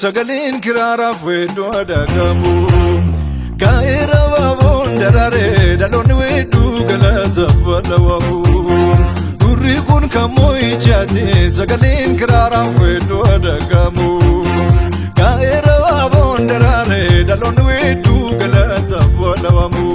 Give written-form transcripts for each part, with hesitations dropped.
Sagaleen kiraaraaf weedduu adagamu. Gaa'ela baaboon daraaree dhaloonni weedduu galataaf walawaamu. Durri kun kan moo'ichaati sagaleen kiraaraaf weedduu adagamu. Gaa'ela baaboon daraaree dhaloonni weedduu galataaf walawaamu.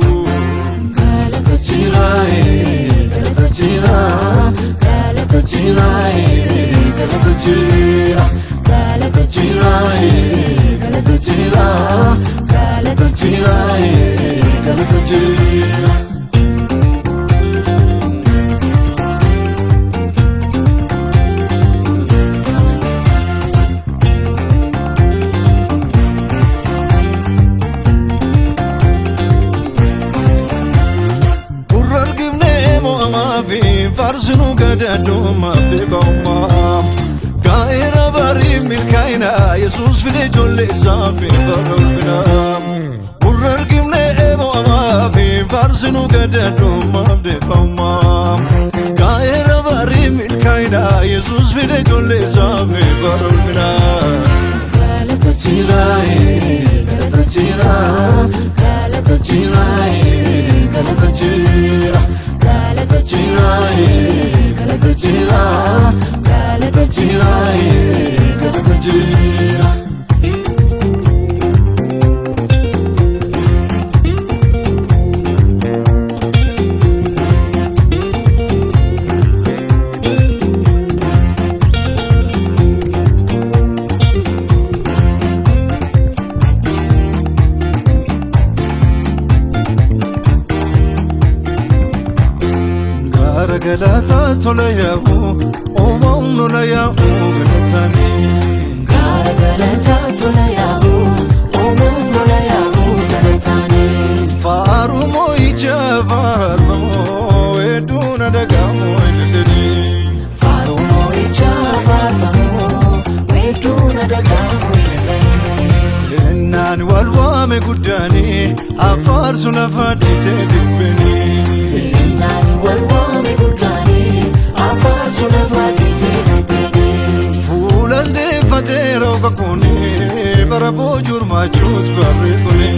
Galata jiraayee galata jiraa galata jiraayee galata jiraa. Galata jiraayee galata jiraa galata jiraayee galata jiraa. Gurra argifnee mo'amaa fi faarsinuu gadadummaa beekamummaa. Gaa'ela barii milkaa'ina Yesuus fide ijoollee isaa fi bara ulfina. Gurra argifnee mo'amaa fi faarsinuu gadadummaa beekamummaa. Gaa'ela barii milkaa'ina Yesuus fide ijoollee isaa fi bara ulfina. Galata jiraayee galata jiraa galata jiraayee galata jiraa galata jiraayee galata jiraa galata jiraayee galata jiraa. Gaara galataa tola yaa'u uumamuun lola yaa'u galataanii. Gaara galataa tola yaa'u uumamuun lola yaa'u galataanii. Faaruu moo'icha faarfamoo hedduun adagamu ililanii. Faaruu moo'ichaa faarfamoo weedduun adagamu ililanii. Ennaan wal waame guddaanii afaarsu lafa dhiitee dibbanii. Seenaan wal waame guddaanii afaarsu lafa dhiitee darbanii. Fuula deeffatee rooga kuni bara boojurmaachuus barri kuni.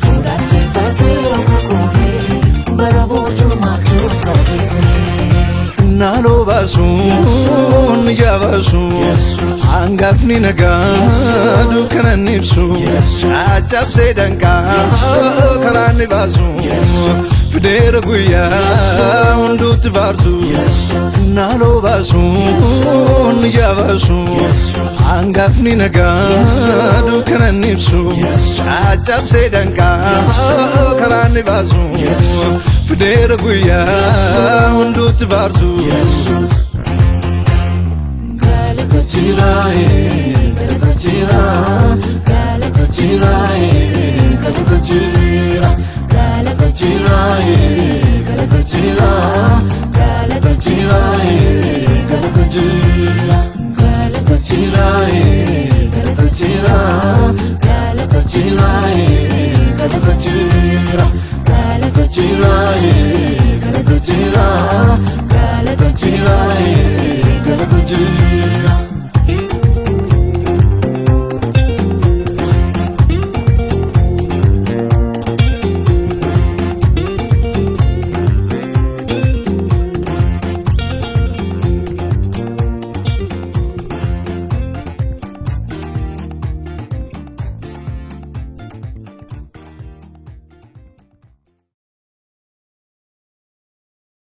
Fuula seeffatee roga koonii bara boojuu maachuus barri kunii. Naaloo baasuun ni jabaasuun hangafni nagaa dukkana ni ibsu caccabsee danqaa karaa ni baasu fideera guyyaa hunduutti faarsu. Naaloo baasuun ni jabaasuun hangafni nagaa dukkana ni ibsu caccabsee danqaa karaa ni baasu fideera guyyaa hunduutti faarsu. Galata jiraayee galata jiraa galata jiraayee galata jiraa galata jiraayee galata jiraa galata jiraayee galata jiraa galata jiraayee galata jiraa galata jiraayee galata jiraa galata jiraayee galata jiraa galata jiraayee.